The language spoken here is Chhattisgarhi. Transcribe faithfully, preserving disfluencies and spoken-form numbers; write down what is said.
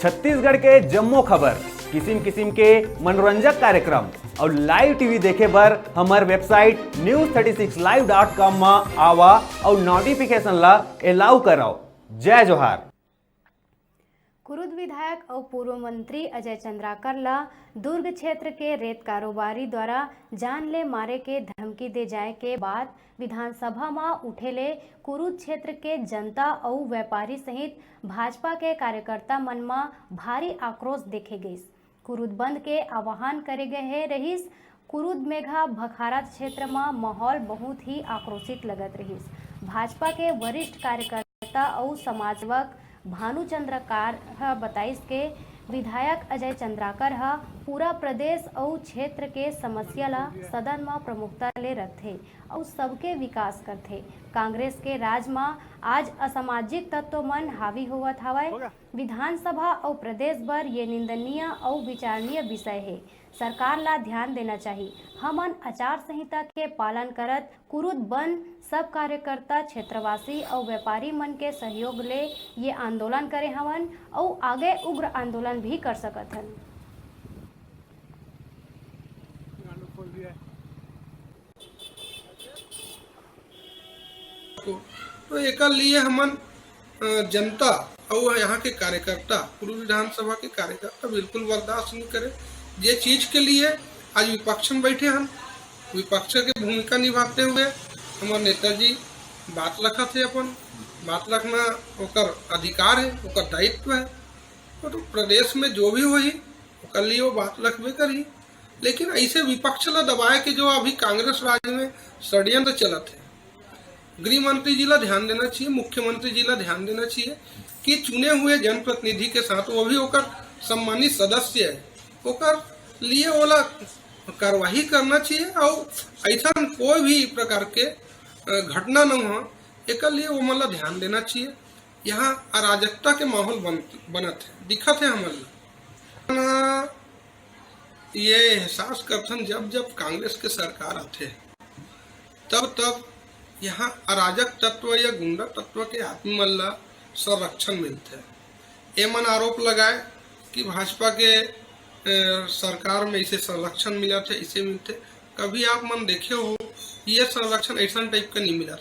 छत्तीसगढ़ के जम्मो खबर, किसिम किसिम के मनोरंजक कार्यक्रम अउ live T V देखे बर हमर website news thirty six live dot com म आवा अउ notification ला allow करव। जय जोहार। कुरूद विधायक अउ पूर्व मंत्री अजय चंद्राकर ल दुर्ग क्षेत्र के रेत कारोबारी द्वारा जान ले मारे के धमकी दे जाए के बाद विधानसभा म उठे ले कुरूद क्षेत्र के जनता अउ व्यापारी सहित भाजपा के कार्यकर्ता मन म भारी आक्रोश देखे गइस। कुरूद बंद के आह्वान करे गए हे रहिस। कुरूद मेघा भखारा क्षेत्र म माहौल बहुत ही आक्रोशित लगत रहिस। भाजपा के वरिष्ठ कार्यकर्ता अउ समाज सेवक भानु चंद्राकर ह बताइस के विधायक अजय चंद्राकर ह पूरा प्रदेश अउ क्षेत्र के समस्या ल सदन म प्रमुखता ले रखथे अउ सबके विकास करथे। कांग्रेस के राज म आज असामाजिक तत्व मन हावी होवत हवय। विधानसभा अउ प्रदेश बर ये निंदनीय अउ विचारणीय विषय हे। सरकार ला ध्यान देना चाही। हमन आचार संहिता के पालन करत कुरूद बंद सब कार्यकर्ता, क्षेत्रवासी अउ व्यापारी मन के सहयोग ले ये आंदोलन करे हवन अउ आगे उग्र आंदोलन भी कर सकत हन। को। तो एकर लिए हमन, अ, जनता अउ यहाँ के कार्यकर्ता, कुरूद विधानसभा के कार्यकर्ता बिल्कुल बर्दाश्त नहीं करे। जे चीज के लिए आज विपक्ष में बैठे हन, विपक्ष के भूमिका निभाते हुए हमर नेताजी बात रखत हे, अपन बात रखना ओकर अधिकार है, ओकर दायित्व है। तो, तो प्रदेश में जो भी होही, ओकर लिए वो बात रखबे करही। लेकिन ऐसे विपक्ष ला दबाए के जो अभी कांग्रेस राज में षड्यंत्र चलत है, गृह मंत्री जी ला ध्यान देना चाहिए, मुख्यमंत्री जी ला ध्यान देना चाहिए कि चुने हुए जनप्रतिनिधि के साथ, वो भी ओकर सम्मानित सदस्य है, ओकर लिए ओला कार्रवाई करना चाहिए और ऐसा कोई भी प्रकार के, अ, घटना न हो, एकर लिए ओमन ला ध्यान देना चाहिए। यहाँ अराजकता के माहौल बन-, बनत है, दिखत है हमन ला। ये एहसास करथन, जब जब कांग्रेस के सरकार आथे, तब तब यहाँ अराजक तत्व या गुंडा तत्व के आदमी मन ला संरक्षण मिलथे। एमन आरोप लगाए कि भाजपा के, अ, सरकार में इसे संरक्षण मिलत है, इसे मिलथे। कभी आप मन देखे हो, ये संरक्षण ऐसा टाइप का नहीं मिला।